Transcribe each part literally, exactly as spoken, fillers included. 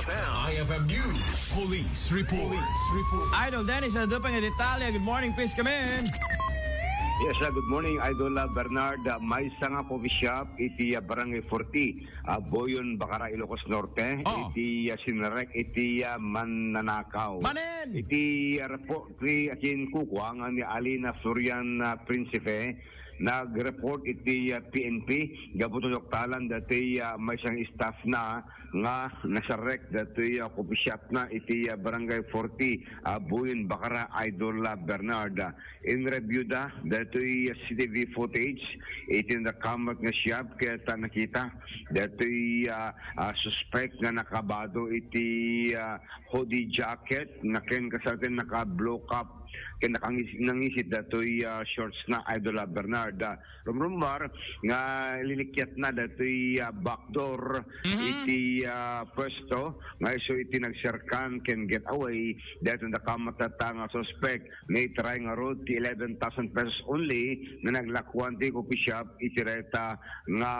I F M News. Police report. Police report. Idol Dennis, ano pa nga detalye? Good morning, please come in. Yes, uh, good morning, Idol, uh, Bernard. Uh, maysa nga coffee shop iti, uh, Barangay forty, uh, Boyon, Bacara, Ilocos Norte. Oh. Iti, uh, sinrek iti, uh, mannanakaw. Manen! Iti, uh, report ti akin kukua nga ni Alina Florian, uh, Principe, nag-report iti, uh, P N P gapu ta natuktalan dati, uh, maysa nga staff na nga nasarrek datoy, ah, coffee shop na iti, ah, Barangay forty, ah, Buin, Bacara, Idol, ah, Bernard. Ah, in-review da datoy, ah, C C T V footage iti nakamat nga shop ket, ah, nakita datoy, ah, ah, suspek nga nakabado iti, ah, hoodie jacket nga ken kasano ken naka-blue cap ken nakangis-, nangisit datoy, ah, shorts na, Idol, ah, Bernard. Ah, rumrumor nga linikyat na datoy, ah, backdoor Mhm. iti, ah, pwesto nga isu iti nagserkan ken getaway daytoy nakamatata nga suspek nga itaray ngarud ti eleven thousand pesos only nga naglakuan ti coffee shop iti dayta nga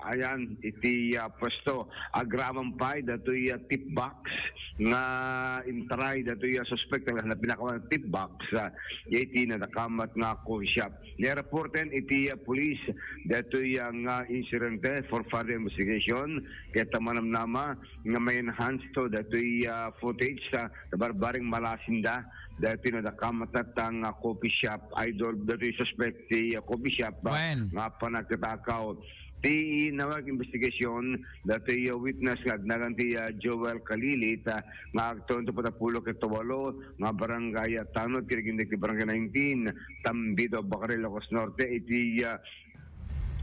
ayan iti, ah, pwesto. Agraman pay datoy, ah, tip box nga intaray datoy, ah, suspek talaga na pinakawan tip box, ah, iti nadakamat nga coffee shop. Niraporten iti, ah, pulis datoy, ah, nga insidente for further investigation. Ket, ah, manamnama nga ma-enhance to datoy, ah, footage sa barbaring malasinda datoy nadakamat nga coffee shop, Idol, datoy suspek ti, ah, coffee shop, ah, Wen. nga panagkatakaw. Ti nawag investigasyon datoy, ah, witness nga agnagan ti, ah, Joel Kalilit, ah, nga agtawen ti patapulo ket walo nga barangay, ah, tanod ket iti barangay nineteen, Tambido, Bacaril, Ilocos Norte, iti, ah,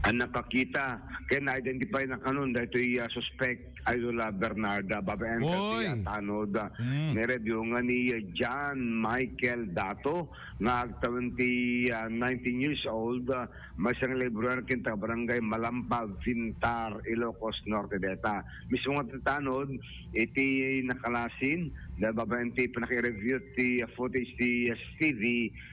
a nakakita ken na-identify na kanon daytoy, ah, suspect, Idol, ah, Bernard, ah, babaen kadaytoy, Oy. ah, tanod, ah, Mm. nga review nga ni, ah, John Michael Dato nga agtawen ti, ah, nineteen years old, ah, maysa nga laborer ken taga-barangay Malampa, Vintar, Ilocos Norte dayta. Mismo nga ti tanod, iti nakalasin, da babaen ti panaki-review ti, ah, footage ti, ah, C C T V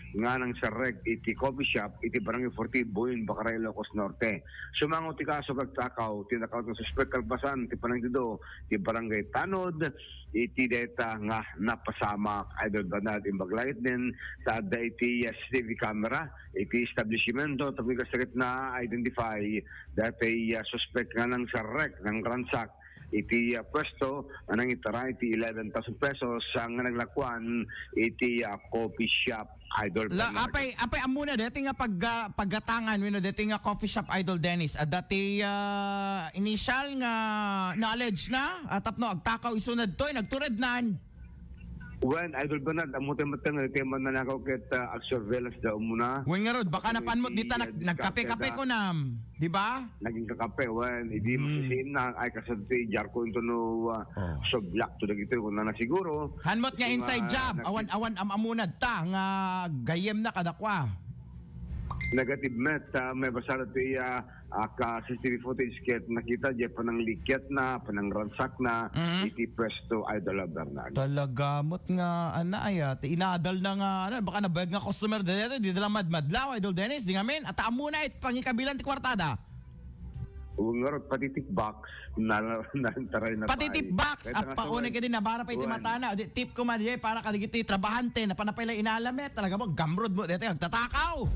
nga nangsarrek iti coffee shop iti Barangay forty, Buin, Bacarai, Ilocos Norte. Sumango ti kaso ket agtakaw ti nakaut nga suspek kalpasan ti panangitudo ti Barangay Tanod iti dayta nga napasamak. Idol Bernard, imbag laeng ta adda iti, ah, C C T V camera iti establishmento tapno kasla ket na-identify daytoy, ah, suspek nga nangsarrek, nangransak iti, ah, pwesto nga nangitaray ti eleven thousand pesos, ah, nga naglakuan iti, ah, coffee shop, Idol La, Bernard. apay, apay, ammona, daytoy nga pag-, ah, paggatangan, wenno daytoy nga coffee shop, Idol Dennis. Adda ti, ah, initial nga knowledge na, ah, tapno agtakaw isuna ditoy, nagturednan. Wen, Idol Bernard, ammo ti met nga ti mannanakaw ket, ah, agsurveillance da umuna. Wen ngarud, baka Tapno napanmo iti, dita nag-, ah, nagkape-kape diskarte da. Kunam, di ba? Naging kakape, wen, idi Hmm. masisiin na, ay, kasano ti Jarko into no, ah, Oh. soblak to dagitoy, kung nana siguro. Hanmot nga Ito nga inside job, nag- awan, awan, am-, amunad ta, nga gayyem na kadakwa. Negative met, ah, may basa na ti, ah, ah, ka C C T V footage ket nakita, di pananglikyat na, panangransak na, Mhm. iti pwesto, Idol Bernard. Talaga, met nga, ana, ay, ah, ti inadal na nga, ano, baka nabayag nga customer, di, di, di da la madmadlaw, Idol Dennis, di ngamin, at ammona it pangikabilan ti kwartada. Wen ngarud, pati tip box, na, na, taray na Pati pay. tip box, Kaya nga appaunay suwan, kadi nabara pa iti suwan. matana, di, tip ko man, di, para kadagiti trabahante, napana pay la inalamet, talaga mo, gamrod mo, dito, agtatakaw.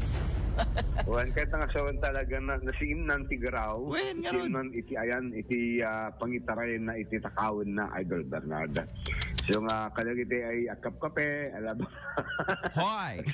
Wen, kaya nga suwan talaga na, nasiimnan ti garaw, Wen, ngarud. nasiimnan iti ayan, iti, ah, pangitaray na, iti takawen na, Idol Bernard. So nga, kadagiti ay akapkape, alaba. Hoy!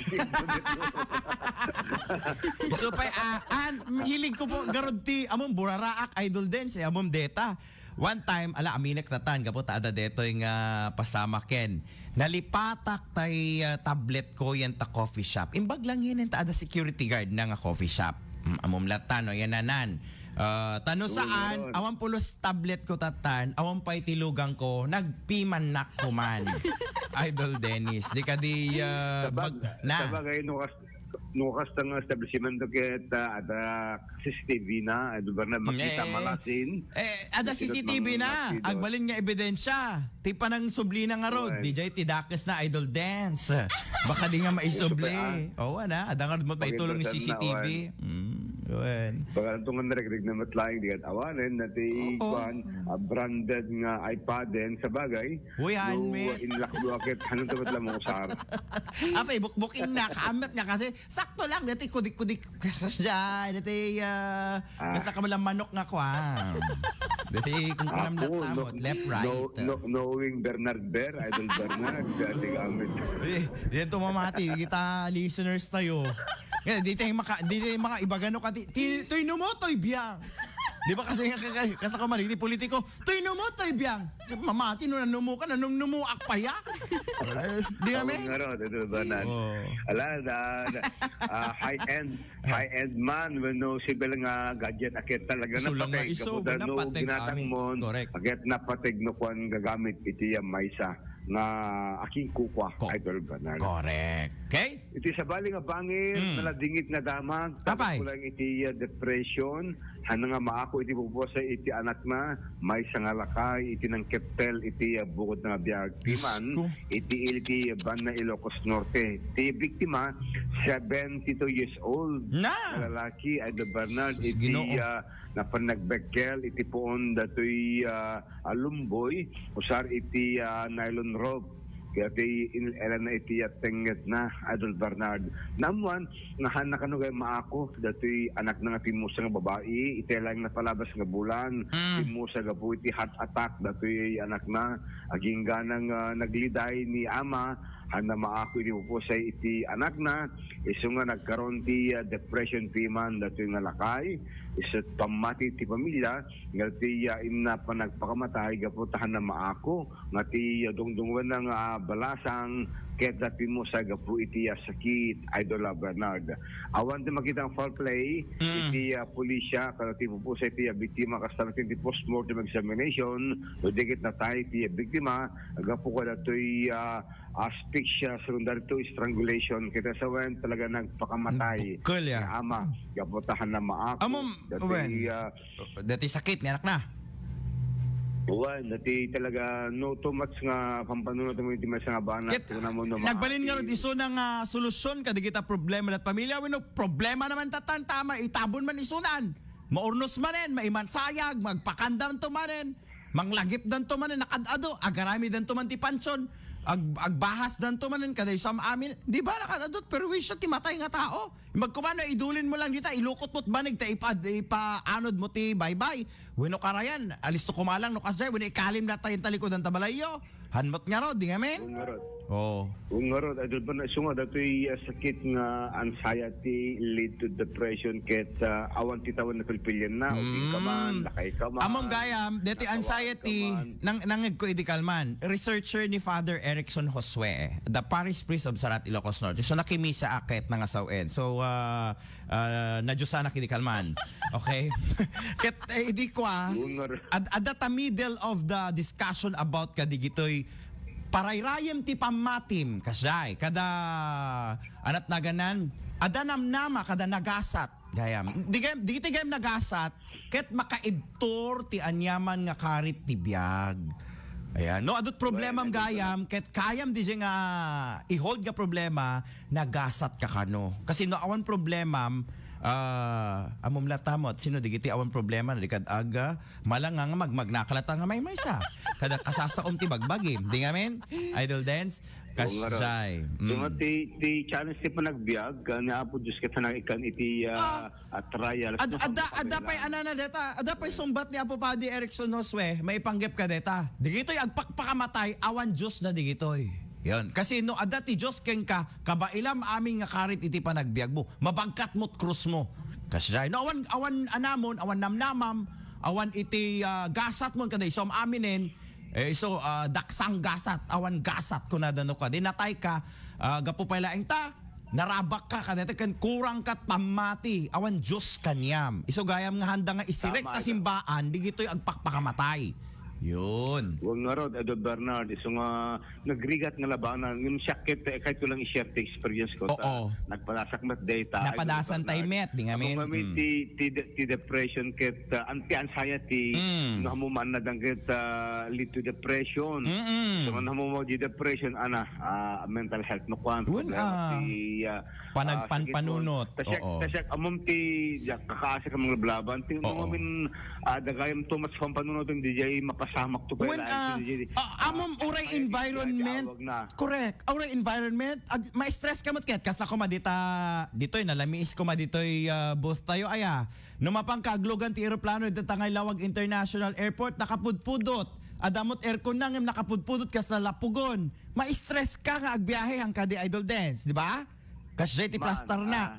Isu pay, ah, an, hilig ko po, garud ti, among buraraak, Idol Dennis, eh, among deta. One time, ala, aminek tatan, gapu ta adda detoy nga pasamaken. Nalipatak tay, ah, tablet ko yan ta coffee shop. Imbag lang yan, yan ta adda security guard na nga coffee shop. Mm, amom latan, no, yan nanan. Ah, tano Oo, saan, meron. awan pulos tablet ko tatan, awan pay ti lugang ko, nagpimannak ko man. Idol Dennis, di ka di, ah, Sabag-, bag-, na. sabagay, no, kas-, no, kasta nga establishment to ket, ah, ada C C T V na, Idol Bernard, makita Eh, malasin. eh, ada Kasi C C T V na, nagmamalasin doon. agbalin nga ebidensya. Ti panang subli na nga rod, Wen. D J, ti dakes na, Idol Dennis. Baka di nga maisubli. Ito pa, ah. Oo, na, ada nga rod mo Okay, maitulong ni Idol Bernard, C C T V. wen. Mm. Wen. Baka lang itong nagregregna met laeng di kat awanen, na ti Oo. Kuan, ah, branded nga iPad, eh, sa bagay. Uy, han, No, me. Inlak do akit, ano to met lang usar. Apay, bukbuking na, kaamet nga kasi, sakto lang, dati kudik-kudik, dati, ah, Ah. basta ka lang manok nga kuan. Dati kung kunam na Ako, tamot, left, right. No, no, knowing Bernard Ber, Idol Bernard, dati gamit. Eh, dito mamati, kita listeners tayo. Ngayon, di tayo maka, di tayo mga ibagano ka, di, ti, toy numo, toy biang. Di ba kasi nga kaka- kasa ka maligni politiko, toy numo, toy biang. Mamati no nanumo ka, nanumnumo akpaya. Di nga, Oo, men? Nga ro, Idol Bernard. Oo. Ala, na, na, ah, high-end, high-end man, wenno sibel nga gadget, akit talaga Sulang napateg. nga iso, Kapuda no, napateg ginatang amin. Mon, Correct. Agit napateg no kuan gagamit iti, ah, maysa nga aking kukwa, Ko- Idol Bernard. Correct. Okay? Iti sabali nga bangir, Mm. naladingit nga damag, Apay. kulang iti, ah, depression, hana nga maako iti pupusa iti anakna, maysa nga lakay, iti nangkeptel, iti, ah, bukod nga biag. Diyos Piman, ko. iti, iti banna Ilocos Norte. Ti biktima, seventy-two years old. Na! Nga lalaki, Idol Bernard, Sus, iti, Ginoo. ah, napanagbekkel, iti puon datoy, ah, alumboy, usar iti, ah, nylon rope. Kaya ti in-, elan na iti, ah, tenged na, Idol Bernard. Namuan, nga hana kano gay maako, datoy anakna nga pimmusa nga babai, iti lang napalabas nga bulan, Mm. pimmusa gapu iti heart attack, datoy anakna, agingga nga nagliday ni ama, hana maako iti pupusay iti anakna, isu nga nagkaron ti, ah, depression piman, datoy nga lakay, isu pammati ti pamilya, nga ti, ah, inna panagpakamatay, gapu ta hana maako, nga ti, ah, dungdungngoenna nga balasang, ket dati mo sa gapu iti, ah, sakit, Idol, ah, Bernard. Awan ti makita nga foul play, Mm. iti, ah, pulisya, kada ti pupusay ti, ah, biktima, kasta ti postmortem examination, no di ket natay ti, ah, biktima, gapu kadatoy, ah, asphyxia, surundar to strangulation, ket sawen talaga nagpakamatay. Bukkel, ya. Nga ama, gapu ta hana maako. Amom, Dati, wen. ah, Dati sakit nga anak na. Wan, dati talaga no too much nga pampanunot mo iti maysa nga banat. Ket, Kuna mo no nagbalin nga maati. Isu na nga solusyon kadigita problema dat pamilya, wenno problema naman tatan tama, itabon man isunan. Maurnos manen, maimansayag, magpakandam to manen, manglagipdan to manen, nakad-ado, agaramidan to man ti pansyon, ag, agbahasdan to manen, kada isu am-amin. Di ba, nakad-ado, perwisyo ti matay nga tao. Magkumano, idulin mo lang dita, ilukot mo't banig, ta ipa, ipaanod mo ti baybay. Wenno karayan, alisto kumalang no kasjay, wenno ikalim na tayo talikudan ta balayyo. Hanmot nga ro, di nga men? Wan nga rod. Oo. Wan nga rod, Idol, pa na, isu nga datoy, ah, sakit nga anxiety lead to depression ket, ah, awan ti tawen napilpilian na, ubing ka man, Mm. lakay ka man, Amom gayam, deti nakawaan anxiety, ka man. nang, nangeg ko idi kalman. Researcher ni Father Erickson Josue, the parish priest of Sarat, Ilocos Norte. So, nakimisa akit nangasawen. So, ah, ah, nadyosanak idi kalman. Okay? Ket, eh, idi ko, ah, Wan nga rod. ad, adda ta middle of the discussion about kadigitoy parayrayem ti pammatim, kasjay, kada, anat naganan, adda namnama, kada nagasat, gayam. Di gayam, di ti gayam nagasat, ket makaibtur ti aniaman nga karit ti biag. Ayan. No, adut problemam gayam, ket kayam di nga i-hold nga problema, nagasat ka kano. Kasi no, awan problemam, ah, amom la tamot, sino digiti awan problema, di kad aga, malanga nga magmagnaka lata nga maymaysa. Kada kasasaom ti bagbagim. Di nga men? Idol Dance? Oo nga, Rod. Kasjay. So, Mm. ti, ti challenge ti panagbiag, ah, ni Apo Diyos ket na ikan iti, ah, ah, trial. Ad, So, adda, pag- adda pay anana deta. Adda pay sungbat ni Apo Padi Erickson Josue, maipanggep ka deta. Digitoy agpakpakamatay, awan Diyos na digitoy. Yon. Kasi no adda ti Diyos kenka, kabailam amin nga karit iti panagbiag mo. Mabagkat mo't krus mo. Kasjay. No, awan, awan anamon, awan namnamam, awan iti, ah, gasat mo, kada isom aminen, eh, iso, ah, daksang gasat, awan gasat, kunada no ka. Di natay ka, ah, gapu pay laeng ta, narabak ka, kadeta ken kurang kat pammati, awan Diyos kaniam. Iso gayam nga handa nga isirek Tama ta ka. Simbaan, digitoy agpakpakamatay. Yun. Wen ngarud, Idol Bernard, isu nga nagrigat nga labanan. Ngem siak ket, eh, kayatko lang i-share ti experience ko. Oo. Ta nagpadasak met dayta, Idol Bernard. Napadasan tayo met, di ngamin. Ammo ngamin Mm. ti, ti de-, ti depression ket, ah, an-, ti anxiety, Mm. no, ammo man na dangket, ah, lead to depression. Mm-mm. So, no, ammo mo di depression, ana, ah, mental health no kuan, Wen, problema ah, ti, ah, panagpanpanunot. Ah, sakit mo. Ta siak, Oo. ta siak, ammom ti, diak, kakaasi ka manglablaban. Ti, Oo. no, amin, ah, dagayam too much panpanunot, diay mapasamak to Wen, pala, ah, diay, ah, ammom, ah, uray ay, environment. Diay, awag na. Correct. Uray environment. Ag-, ma-stress ka met ket. Kasta koma dita, ditoy, nalamiis koma ditoy, ah, booth tayo, aya. No mapan ka aglugan ti eroplano, dita ngay Lawag International Airport, nakapudpudot. Adda met aircon na, ngem nakapudpudot, kasta lapugon. Ma-stress ka nga agbiahe, ang kadi Idol Dance, di ba? Kasdiay ti Man, plastar na. ah.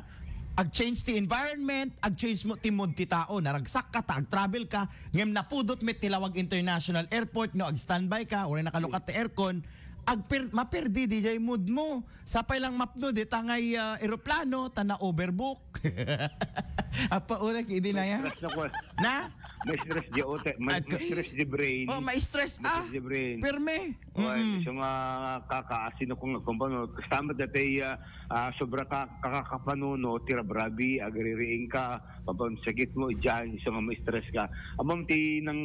Ag-change ti environment, ag-change mo ti mood ti tao. Naragsak ka ta, ag-travel ka, ngem napudot met ti Lawag International Airport, no, ag-standby ka, uray nakalukat ti aircon, agper-, maperdi diay mood mo. Sapay lang mapno, dita ngay, ah, eroplano, ta na-overbook. Apa, uray, idi na yan? Stress na ko. Na? Ma-stress di utak, ma-, Ag-, ma-stress di brain. Oh, ma-stress, Ma-stress ah. di brain. Perme. Well, Mm. so nga, kakaasi no kung, kung paano, kasama dati, ah, ah, sobra ka, kakakapanuno, ti rabrabi, agririing ka, papansakit mo, diyan, so nga ma-stress ka. Amam ti nang,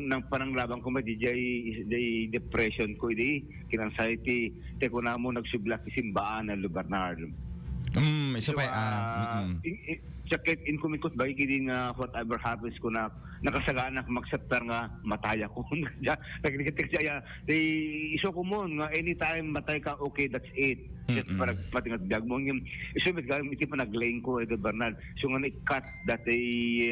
nang pananglaban ko, ma, di, di, di depression ko, di, kin-anxiety, te ko na mo, nagsublak, simbaan, Idol Bernard. Mm, isu So, pay, ah, ah, mm-mm. in, in, sakit, in kumikot, ba, ikidin nga, whatever happens ko na, nakasaganak magsaptar nga matay ako. Nagrigatik siya, di, isu ko mo nga anytime matay ka, okay, that's it. Just Mm-mm. para patingat biag mo. Yung isu mit gawin iti panaglaing ko, Idol Bernard. So nga na-cut dati,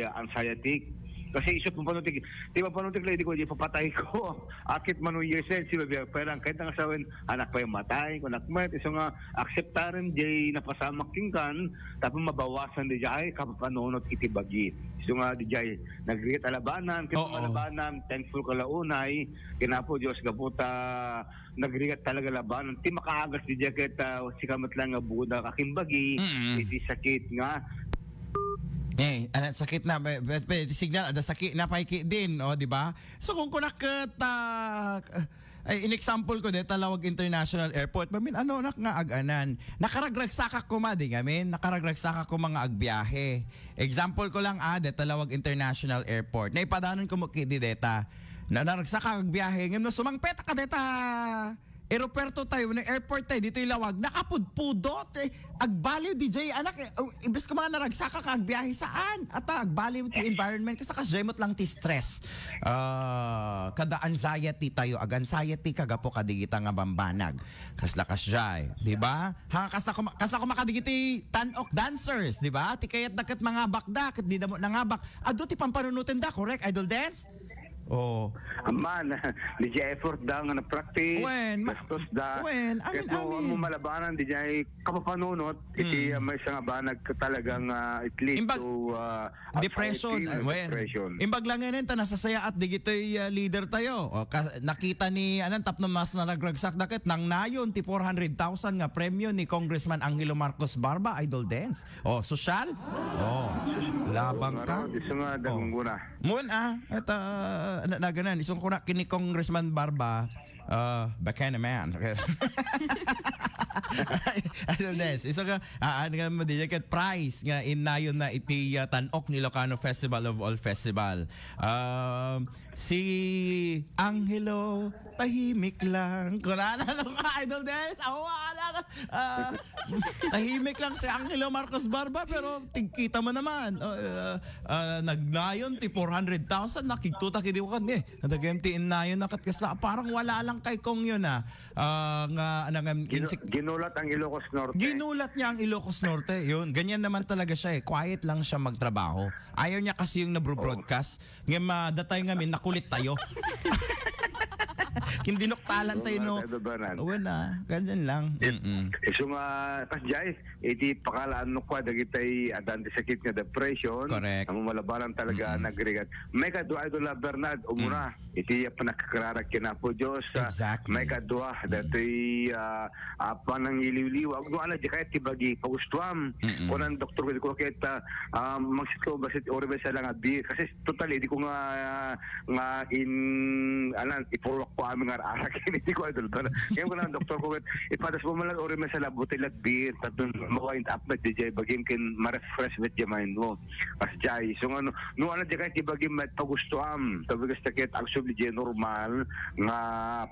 uh, anxiety. Kasi isu pampanutik, di pampanutik lang, di ko, di papatay ko. Akit man yung years, eh, si Baby, parang kahit ang asawa, anak pa yung matay, kung anak met, isu nga, akseptaren, di napasamak king kan, tapos mabawasan di jay, kapapanunot iti bagi. Isu nga, di jay, nagrigat a labanan, ket Oo. malabanan, thankful ka launay, kinapo Diyos, gapu ta nagrigat talaga labanan. Ti makaagas di jay ket, ah, sika met lang nga buda kakimbagi, Mm. iti sakit nga. Eh, anak sakit na, be, be, be, signal, ada sakit na, paiki din, oh, di ba? So, kung kunak, ah, ta-, ay, in example ko, deta Lawag International Airport, mamin, ano, nak nga ag-anan. Nakaragragsakak kuma, di ngamin, nakaragragsakak kuma nga agbiahe. Example ko lang, ah, deta Lawag International Airport. Naipadanon ko mo ki di deta. Na, naragsak ka agbiahe. Ngem no sumangpet ka deta aeropuerto tayo, no airport tayo, dito'y Lawag, nakapudpudot, eh, agbaliw, D J, anak, eh, oh, imbes ko mga naragsak ka agbiahe, saan? Ata, agbaliw ti environment, kasi kasjay mo lang ti stress. Ah, kada anxiety tayo, ag-anxiety kagapo kadigita nga bambanag. Kasla kasjay, di ba? Ha, kasla kuma-, kasla kuma kadigiti Tan-ok dancers, di ba? Ti kayat daket mga bakda, ket di damo nangabak. Adu ti pampanunoten da, correct, Idol Dance? Oh. Amman, di di effort da nga na-practice, Wen, ma-, gastos da. wen, amin, Ket no, amin. mo malabanan, di di kapapanunot, iti, Hmm. ah, may isang abanag ka talagang, ah, it leads Imbag-, to, ah, Depression, anxiety, ah, wen. depression. Imbag lang ngayon, ta nasasayaat, digitoy, ah, leader tayo. O, ka-, nakita ni, anan, tapno mas naragragsak daket, nang nayon, ti four hundred thousand nga premyo ni Congressman Angelo Marcos Barba, Idol Dance. Oh, sosyal? Oh, labang ka? Ano, di sa nga, Oh. dagungguna. Muan, ah, at, ah, na-, naganan, isang kuna, kini Congressman Barba, ah, baka naman. Idol Dance, isang ka, ah, ano nga mo, di ka prize nga inayon na iti, ah, Tan-ok ni Ilocano Festival of All Festival. Um, si Angelo, tahimik lang. Kunana, ano ka, Idol Dance? Awa, ala, ah, tahimik lang si Angelo Marcos Barba, pero tigkita mo naman. Oh, ah, ah, nagnayon ti four hundred thousand, nakigtutak idi ko kan, eh. Nadagem ti innayon na kat kasla. Parang wala lang kay Kong yun, ah. Ah, nga, ano nga, Ginu-, insik- ginulat ang Ilocos Norte. Ginulat niya ang Ilocos Norte. Yun, ganyan naman talaga siya, eh. Quiet lang siya magtrabaho. Ayaw niya kasi yung nabro-broadcast. Nga madatay nga min, nakulit tayo. Kin dinuktalan tayo, no? Idol Bernard. Uwan na, ganyan lang. It-, Mm-mm. isu nga, kas jay, iti pakalaan no kwa, dagitay addan ti sakit nga depression, Correct. ang malabanan talaga Mm-mm. nagrigat. May kadua, Idol Bernard, umuna, Mm. iti panagkararag ken Apo Dios, ah, Exactly. may kadua, Mm. datoy, ah, ah, panangiliwliwag, no, ala, di kayat ti bagi, pagustuam. Mm-mm. Kunan doktor, ko ket, ah, ah, mangsitlo, basit, uri may sala nga beer. Kasi, totally, di ko nga, nga in, anan, ipurok ko amin nga arak, hindi ko, Idol Bernard. Kaya ko lang, doktor ko, ipadas mo man lang, uri may sala, butil at beer, tapos ma-wind up met, di jay, bagim ken ma-refresh met, di mind mo. Kas jay. So, nga, no, no, ano, di kayat ti bagim met, pagustuam. Tabi kas sakit, actually, di normal, nga,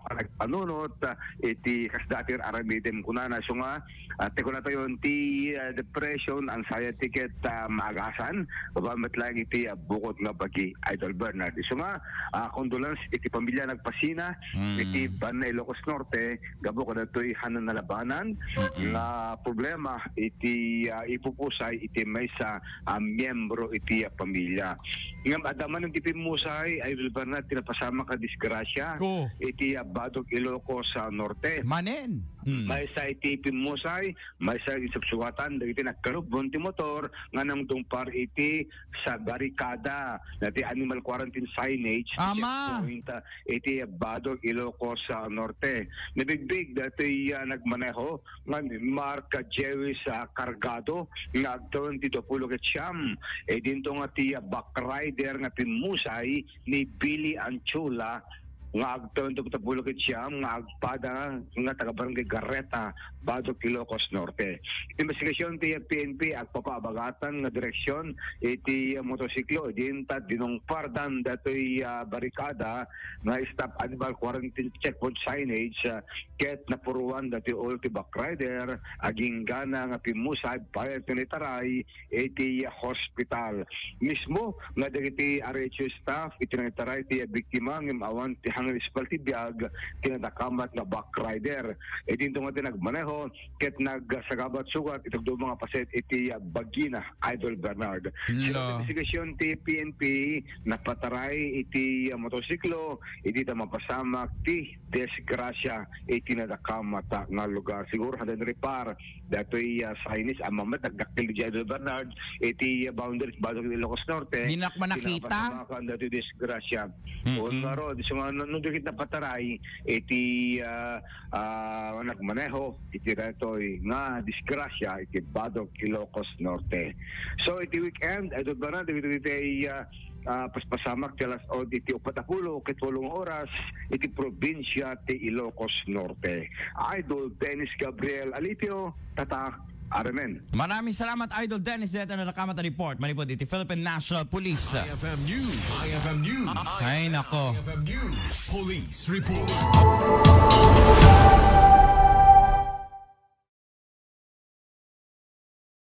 panagpanunot, ah, iti, kas dati aramidem, kunana. So, nga, ah, ti kunatayon ti, ah, depression, anxiety ket, ah, maagasan, baba met laeng iti, ah, bukod nga bagi, Idol Bernard. Isu nga, ah, condolence iti pamilya nagpasina, Mm. iti Banna Ilocos Norte, gapu kadatoy han nalabanan Mm-mm. nga problema iti, ah, ipupusay iti maysa a miyembro iti, ah, pamilya. Ngem adda manen ti pimmusay, Idol Bernard, ti napasamak a disgrasya Ko. iti, ah, Batok Ilocos, ah, Norte. Manen. Hmm. Maysa iti pimmusay, maysa iti subsugatan dagiti nagkalubon ti motor nga nangdungpar iti sa barikada, dati animal quarantine signage, Ama! checkpoint, ah, iti Batok, Ilocos, ah, Norte. Nabigbig dati, ah, nagmaneho nga ni Mark Jewis, ah, Cargado nga agtawen ti duapulo ket siam. E dinto nga ti, ah, backrider nga pimmusay ni Billy Anchula nga agtawen ti duapulo ket siam nga agpada nga taga Barangay Garreta, Batok, Ilocos Norte. Investigasyon ti P N P agpapaabagatan nga direksyon iti motorsiklo, idinta dinungpardan datoy, ah, barikada nga stop animal quarantine checkpoint signage, ah, ket napuruan datoy ulo ti backrider, aginggana nga pimmusay, bayat nga naitaray iti hospital. Mismo nga dagiti R H O staff iti nangitaray ti biktima ngem awan ti hangin ispal ti biag ti nadakamat nga backrider. Idinto nga ti nagmaneho ket nagsagabat sugat iti dadduma nga paset iti bagina, Idol Bernard. Sino La. ti investigasyon ti P N P napataray iti motorsiklo, idi ta mapasamak ti disgrasya iti nadakamat nga lugar. Siguro, handa ripar, datoy, ah, signage, ammo met, nagdakkel di Idol Bernard, iti, ah, boundaries, Batok, Ilocos Norte, Di nak manakita? Pinapasamakan datoy disgrasya. Mm-mm. Wen ngarud, isu nga, no, no, dagiti napataray, iti, ah, ah, nagmaneho, iti datoy nga disgrasya, iti Batok, Ilocos Norte. So, iti weekend, Idol Bernard, dagiti, dagiti, ah, ah, paspasamak ti alas o-, iti upat a pulo ket walo nga oras iti probinsia ti Ilocos Norte. Idol Dennis Gabriel Alipio, Tatak R M N. Maraming salamat, Idol Dennis, dayta nga nadakamat a report manipud iti Philippine National Police. I F M News. I F M News. Ay, nako. I F M News. Police Report.